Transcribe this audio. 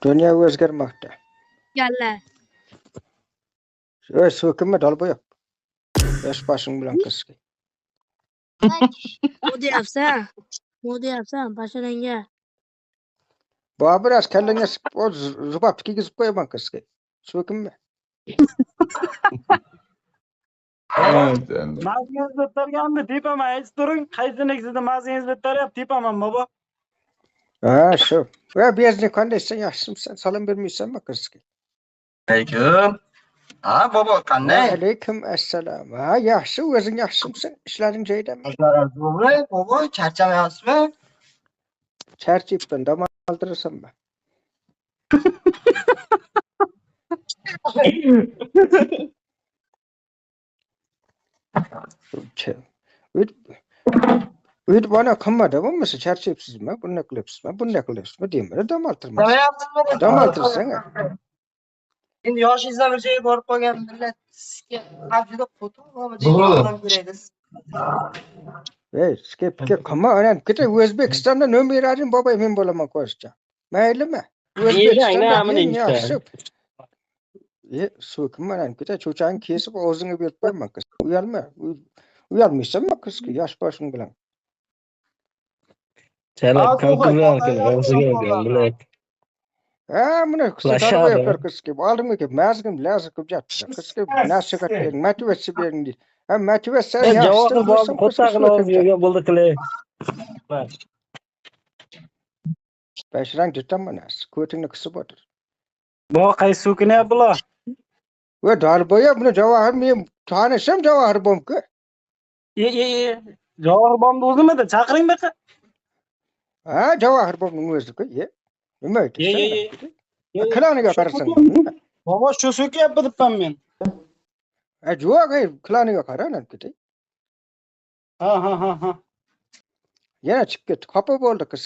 Dunyo o'zgarmoqda. Galla. O'y, so'kinma, dalboyob. Yosh boshing bilan qizga. Bu deyapsan. Bu deyapsan, basharangga. Bobur az kallangga zubab kiygizib qo'yaman qizga. So'kinma. Mazingiz bitarganmi? Tepaman, aytib turing, qaysinikisida mazingiz bitaryapti, tepaman bobo. Ha, shu. Va bezni qandaysan, yaxshimisan? Salom bermaysanmi qizga? Alaykum. Ha, bobo, qanday? Alaykum assalom. Ha, yaxshi, o'zing yaxshimisan? Ishlaring joyidami? To'g'ri, bobo, charchamayapsizmi? Charchayapman, dam oldirasanmi? Uyt bana qilmadi bo'lmasa charchayapsizmi? Bunday qilyapsizmi? Bunday qilyapsizmi? Deyman, dam oltirmaysan. Charchamayapsizmi? Dam oltirsang. Endi yoshingizda bir joyga borib qolgan millat sizga juda qo'toq odam kerak. Ey, skepka qilma, ana keta O'zbekistonda nomer 1 boboy men bo'laman ko'rishcha. Maylimi? O'zbekistonda eng yaxshi. So'kinma, ana keta cho'changni kesib og'zingga berib qo'yaman qiz. Uyalma. Uyalmaysanmi qizga yosh boshing bilan? Chalab kompyuter qilib og'ziga. Ha, buni qizga qizga oldimga kelib mazgim lazib qilib yotibdi. Qizga nasihat bering, motivatsiya bering deydi. Ha, motivatsiya yaxshi bo'lsa, qo'tag'ini og'ziga bo'ldi qilay. Basharang jutamman, ko'tingni qisib o'tir. Bu qaysi so'kinyapti bular? Va Dalboya buni Javohir men tanishim Javohir bomku. Javohir bomni o'zimidi? Chaqiring bu yoqqa. Ha, Javohir bomning o'zi-ku. Nima aytasan? Klaniga qarasang. Bobo, shu so'kyapti debman men. Ha, yo'q, ey, klaniga qara, anam ketay. Ha, ha, ha, ha. Yana chiqib ketdi. Xafa bo'ldi qiz.